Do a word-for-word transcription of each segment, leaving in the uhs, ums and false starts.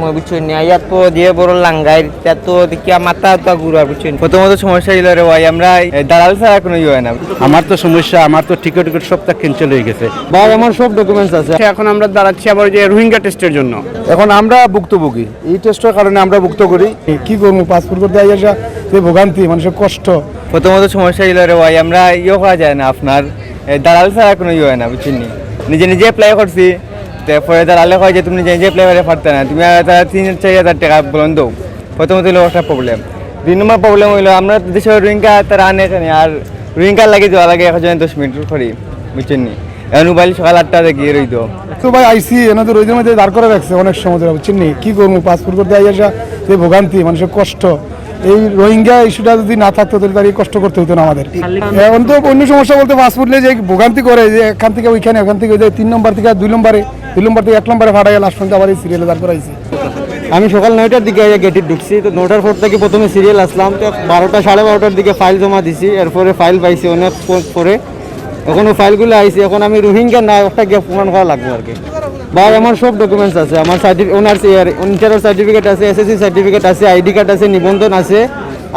মই বুঝছো নি, আইয়া তো যে বড় লাঙ্গাইর, তা তো দেখিয়া মাথা তো ঘুরার, বুঝছো নি। প্রথমত সমস্যা হইল রে ভাই, আমরা এই দালাল ছাড়া কোনো ইয়ে হয় না। আমার তো সমস্যা, আমার তো টিকিট টিকিট সবটা ক্যান্সেল হয়ে গেছে। ভাই, আমার সব ডকুমেন্টস আছে। এখন আমরা দাঁড়াচ্ছি আবার যে রোহিঙ্গা টেস্টের জন্য। এখন আমরা ভুক্তভোগী, এই টেস্টের কারণে আমরা ভুক্ত করি। কি করবো, পাসপোর্ট করতে আইয়া যে ভোগান্তি, মানুষের কষ্ট। প্রথমত সমস্যা হইল রে ভাই, আমরা ইয়ে করা যায় না, আপনার এই দালাল ছাড়া কোনো ইয়ে হয় না, বুঝছেন নি। নিজে নিজে অ্যাপ্লাই করছি, তারপরে দালালে কয় যে তুমি নিজে নিজে অ্যাপ্লাই করে পারতে না, তুমি আর তারা তিন চার হাজার টাকা বলন দেও। প্রথমত হইলো একটা প্রবলেম। দুই নম্বর প্রবলেম হইলো, আমরা তো দেশে রোহিঙ্গা তারা আনে এখানে, আর রোহিঙ্গার লাগে যাওয়া লাগে একজন দশ মিনিট করি, বুঝছেন নি। এখন মোবাইল সকাল আটটা থেকে রইতো। তো ভাই, আইসি এনে তো রোদের মধ্যে দাঁড় করে রাখছে অনেক সময় ধরে, বুঝছেন নি। কি করবো, পাসপোর্ট করতে আইয়া যে ভোগান্তি, মানুষের কষ্ট, এই রোহিঙ্গা ইস্যুটা যদি না থাকতো, তাহলে তার এই কষ্ট করতে হতো না আমাদের। এখন তো অন্য সমস্যা বলতে, পাসপোর্ট নিয়ে যে ভোগান্তি করে, যে এখান থেকে ওইখানে, ওখান থেকে ওই যে তিন নম্বর থেকে দুই নম্বরে, দুই নম্বর থেকে এক নম্বরে ফাটাইয়া লাস্ট পর্যন্ত আবার এই সিরিয়ালে দাঁড় করাইছে। আমি সকাল নয়টার দিকে আইয়া গেটে ঢুকছি, তো নয়টার পর থেকে প্রথমে সিরিয়াল আসলাম, তো বারোটা, সাড়ে বারোটার দিকে ফাইল জমা দিছি, এরপরে ফাইল পাইছি অনেক প-, পরে। এখনো ফাইলগুলো আইছে, এখন আমি রোহিঙ্গা না, একটা গিয়া প্রমাণ করা লাগবে আর কি। ভাই, আমার সব ডকুমেন্টস আছে, আমার সার্টিফি-, ওনার সে-, আর ইন্টারের সার্টিফিকেট আছে, এসএসসি সার্টিফিকেট আছে, আইডি কার্ড আছে, নিবন্ধন আছে।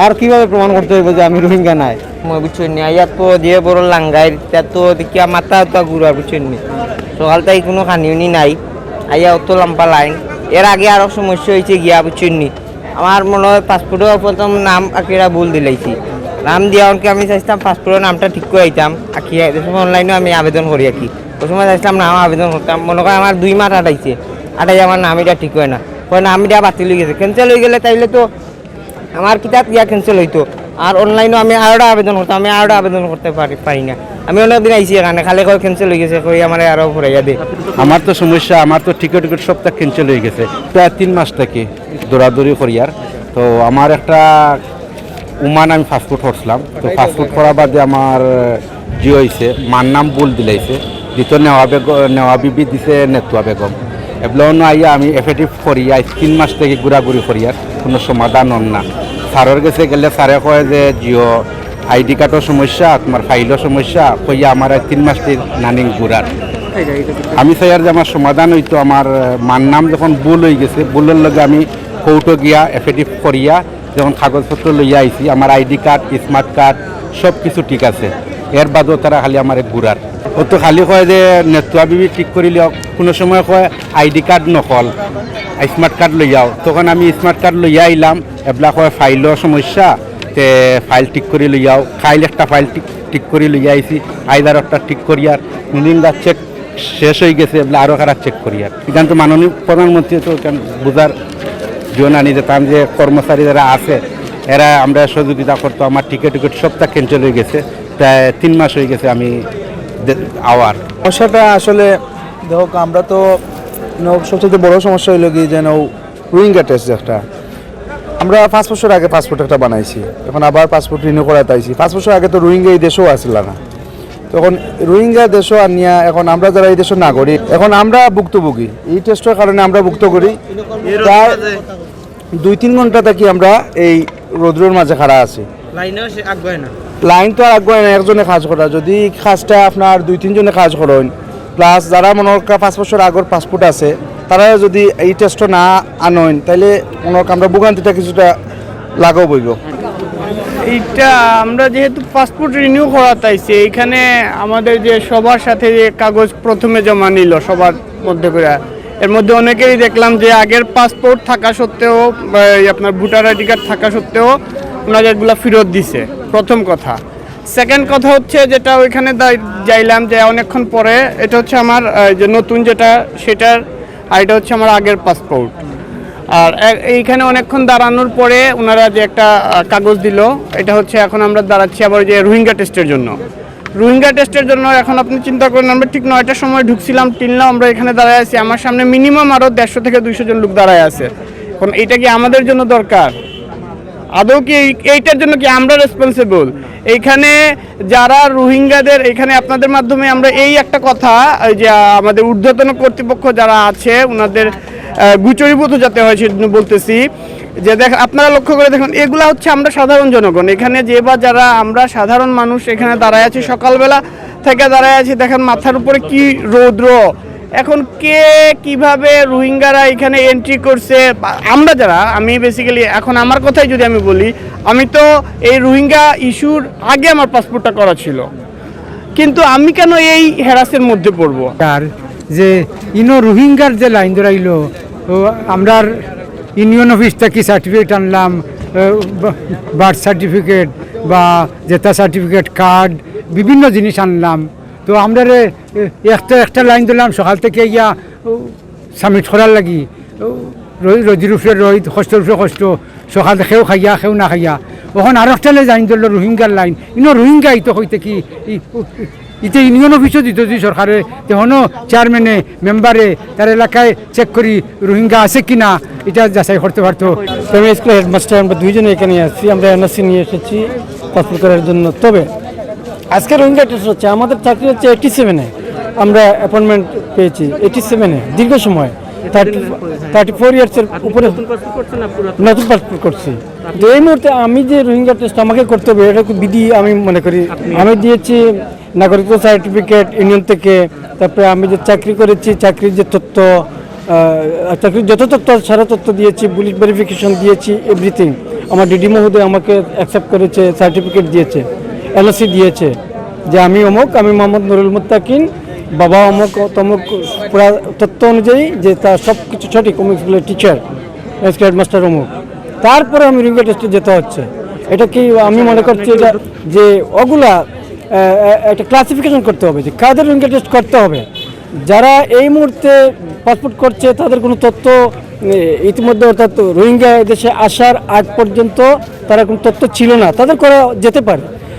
আর কিভাবে প্রমাণ করতে হইব যে আমি রোহিঙ্গা নাই? মই বুঝছো নি, আইয়া তো যে বড় লাঙ্গাইর, তা তো দেখিয়া মাথা তো ঘুরার, বুঝছো নি। সকাল থেকে কোনো খানি উনি নাই, আইয়া অত লম্বা লাইন। এর আগে আরো সমস্যা হয়েছে গিয়া, বুঝছো নি। আমার মনে হয় পাসপোর্টও প্রথম নাম আকিরা ভুল দিলাইছি। নাম দিয়া অনকে আমি চাইছিলাম পাসপোর্টের নামটা ঠিক করে আইতাম, আকিয়া এই সময় অনলাইনেও আমি আবেদন করি আর কি। ওই সময় চাইছিলাম নাম আবেদন করতাম, মনে করেন আমার দুই মাস আটাইছে, আটাই আমার নাম এটা ঠিক হয় না, কয় নাম এটা বাতিল হয়ে গেছে, ক্যান্সেল হয়ে গেলে তাইলে তো আমার কিতাব ইয়া ক্যান্সেল হইতো, আর অনলাইনেও আমি আরোটা আবেদন করতাম, আমি আরোটা আবেদন করতে পারি পারি না। আমি অনেকদিন আইছি এখানে, খালি কয় ক্যান্সেল হয়ে গেছে, কই আমার আরো ঘুরাইয়া দে। আমার তো সমস্যা, আমার তো টিকিট টিকিট সবটা ক্যান্সেল হয়ে গেছে, প্রায় তিন মাস থেকে দৌড়াদৌড়ি করিয়ার। তো আমার একটা ওমান আমি পাসপোর্ট করছিলাম, তো পাসপোর্ট করার বাদে আমার যে হয়েছে, মার নাম ভুল দিলাইছে, দিত নেওয়া বেগ-, নেওয়া বিবি দিছে নেতুয়া বেগম। এবলানো আইয়া আমি এফেটিভ করি, আজ তিন মাস থেকে ঘুরাঘুরি করি, আর কোনো সমাধান হন না। স্যারের গেছে গেলে স্যারে কয় যে জিও আইডি কার্ডও সমস্যা, তোমার ফাইলও সমস্যা, কইয়া আমার আজ তিন মাস থেকে নানিং ঘুরার। আমি চাই আর যে আমার সমাধান হইতো, আমার মার নাম যখন ভুল হয়ে গেছে, ভুলের লগে আমি কোর্টও গিয়া এফেটিভ করিয়া যখন কাগজপত্র লইয়া আইছি, আমার আইডি কার্ড, স্মার্ট কার্ড, সব কিছু ঠিক আছে। এর বাদেও তারা খালি আমারে ঘুরার। ও তো খালি কয় যে নেতুয়া বিবি ঠিক করিলে, কোনো সময় কয় আইডি কার্ড নকল, স্মার্ট কার্ড লইয়াও। তখন আমি স্মার্ট কার্ড লইয়া আইলাম, এবলা কয় ফাইলও সমস্যা, তে ফাইল ঠিক করি লইয়াও। কাইল একটা ফাইল ঠিক, ঠিক করি লইয়া আইছি, আইজ আর একটা ঠিক করিয়ার, মিলিং চেক শেষ হয়ে গেছে, বলে আরো খারাপ চেক করিয়ার। এখান তো মাননীয় প্রধানমন্ত্রী তো এখান বুঝার জন্য আনি যে তার যে কর্মচারী যারা আছে, এরা আমরা সহযোগিতা করতো। আমার টিকিট টিকিট সবটা ক্যান্সেল হয়ে গেছে, প্রায় তিন মাস হয়ে গেছে আমি দে-, আওয়ার। সমস্যাটা আসলে দেখো, আমরা তো ন-, সবচেয়ে বড় সমস্যা হইলো কি যেন রোহিঙ্গা টেস্ট একটা, আমরা পাঁচ বছর আগে পাসপোর্ট একটা বানাইছি, এখন আবার পাসপোর্ট রিনিউ করাতে আইছি। পাঁচ বছর আগে তো রোহিঙ্গা এই দেশেও আসিল না, তখন রোহিঙ্গা দেশও আনিয়া এখন আমরা যারা এই দেশের নাগরিক, এখন আমরা ভুক্তভোগী, এই টেস্টের কারণে আমরা ভুক্ত করি। প্রায় দুই তিন ঘন্টা থাকি আমরা এই রৌদ্রর মাঝে খাড়া আছি। লাইনও সে আগুয়ায় না। লাইন তো আর আগুয়ায় না, একজনে কাজ করা। যদি এই কাজটা আপনার দুই তিনজনে কাজ করেন, প্লাস যারা মনে কর পাঁচ বছর আগর পাসপোর্ট আছে, তারা যদি এই টেস্টটা না আনইন, তাইলে মনে কর আমরা ভোগান্তিটা কিছুটা লাঘব হইব। এইটা আমরা যেহেতু পাসপোর্ট রিনিউ করাতে আইছি, এখানে আমাদের যে সবার সাথে যে কাগজ প্রথমে জমা নিল সবার মধ্যে করে, এর মধ্যে অনেকেরই দেখলাম যে আগের পাসপোর্ট থাকা সত্ত্বেও, বা এই আপনার ভোটার আইডি কার্ড থাকা সত্ত্বেও ওনারা এগুলা ফেরত দিছে, প্রথম কথা। সেকেন্ড কথা হচ্ছে যেটা ওইখানে দা-, যাইলাম যে অনেকক্ষণ পরে, এটা হচ্ছে আমার, আহ, যে নতুন যেটা সেটার, আর এটা হচ্ছে আমার আগের পাসপোর্ট। আর এ-, এইখানে অনেকক্ষণ দাঁড়ানোর পরে ওনারা যে একটা, আহ, কাগজ দিল, এটা হচ্ছে এখন আমরা দাঁড়াচ্ছি আবার ওই যে রোহিঙ্গা টেস্টের জন্য। রোহিঙ্গা টেস্টের জন্য এখন আপনি চিন্তা করেন, আমরা ঠিক নয়টার সময় ঢুকছিলাম, টিল্লা আমরা এখানে দাঁড়ায় আছি, আমার সামনে মিনিমাম আরও দেড়শো থেকে দুইশো জন লোক দাঁড়ায় আছে। এখন এটা কি আমাদের জন্য দরকার? আদৌ কি এই, এইটার জন্য কি আমরা রেসপন্সিবল? এইখানে যারা রোহিঙ্গাদের, এখানে আপনাদের মাধ্যমে আমরা এই একটা কথা, এই যে, আহ, আমাদের ঊর্ধ্বতন কর্তৃপক্ষ যারা আছে, ওনাদের, আহ, গুচরীভূত যাতে হয়, সেজন্য বলতেছি যে, দেখ, আপনারা লক্ষ্য করে দেখুন, এগুলা হচ্ছে আমরা সাধারণ জনগণ। এখানে যে বা যারা আমরা সাধারণ মানুষ এখানে দাঁড়ায় আছি, সকালবেলা থেকে দাঁড়ায় আছি, দেখেন মাথার উপরে কি রৌদ্র, এখন কে কিভাবে রোহিঙ্গারা এখানে এন্ট্রি করছে, বা আমরা যারা, আমি বেসিক্যালি এখন আমার কথাই যদি আমি বলি, আমি তো এই রোহিঙ্গা ইস্যুর আগে আমার পাসপোর্টটা করা ছিল, কিন্তু আমি কেন এই হ্যারাসের মধ্যে পড়বো? আর যে ইনো রোহিঙ্গার যে লাইন ধরাইলো, ও আমরার ইউনিয়ন অফিস থাকি সার্টিফিকেট আনলাম, বার্থ সার্টিফিকেট বা জেতা সার্টিফিকেট, কার্ড, বিভিন্ন জিনিস আনলাম। তো আমরারে এ, একটা একটা লাইন ধরলাম সকাল থেকে ইয়া সাবমিট করার লাগি। ও, রই- রোদির উপরে রোদ, কষ্টর উপরে কষ্ট, সকালে কেউ খাইয়া কেউ না খাইয়া। অখন আরো একটা লাইন ধরলো রোহিঙ্গার লাইন। ইনো রোহিঙ্গা ইতো কইতে কি ই- উ- ইতে ইউনিয়ন অফিসও দিত যদি সরকারে, তখনও চেয়ারম্যানে, মেম্বারে তার এলাকায় চেক করি রোহিঙ্গা আছে কিনা এটা যাচাই করতে পারতো। আমি স্কুল হেডমাস্টার, আমরা দুইজনে এখানে আসছি। আমরা এনওসি নিয়ে এসেছি পাসপোর্ট করার জন্য। তবে আজকে রোহিঙ্গা টেস্ট হচ্ছে, আমাদের চাকরি হচ্ছে এইটি সেভেনে, আমরা অ্যাপয়েন্টমেন্ট পেয়েছি এইটি সেভেনে, দীর্ঘ সময়, থার্টি থার্টি ফোর ইয়ার্সের উপরে। নতুন পাসপোর্ট করছি। তো এই মুহূর্তে আমি যে রোহিঙ্গা টেস্ট আমাকে করতে হবে, এটা খুব বিধি আমি মনে করি। আমি দিয়েছি নাগরিকত্ব সার্টিফিকেট ইউনিয়ন থেকে, তারপরে আমি যে চাকরি করেছি, চাকরির যে তথ্য, আহ, চাকরির যত তথ্য আছে, সারা তথ্য দিয়েছি, পুলিশ ভেরিফিকেশন দিয়েছি, এভরিথিং। আমার ডিডি মহোদয় আমাকে অ্যাকসেপ্ট করেছে, সার্টিফিকেট দিয়েছে, এনওসি দিয়েছে যে আমি অমুক, আমি মোহাম্মদ নুরুল মুত্তাকিন, বাবা অমুক তমুক, পুরা তথ্য অনুযায়ী যে তার সব কিছু সঠিক, অমুক স্কুলের টিচার, স্কুল হেডমাস্টার অমুক। তারপরে আমি রোহিঙ্গা টেস্টে যেতে হচ্ছে। এটা কি আমি মনে করছি এটা যে ওগুলা আহ, একটা ক্লাসিফিকেশন করতে হবে যে কাদের রোহিঙ্গা টেস্ট করতে হবে। যারা এই মুহূর্তে পাসপোর্ট করছে, তাদের কোনো তথ্য, এ, ইতিমধ্যে, অর্থাৎ রোহিঙ্গা দেশে আসার আগ পর্যন্ত তারা কোনো তথ্য ছিল না, তাদের করা যেতে পারে।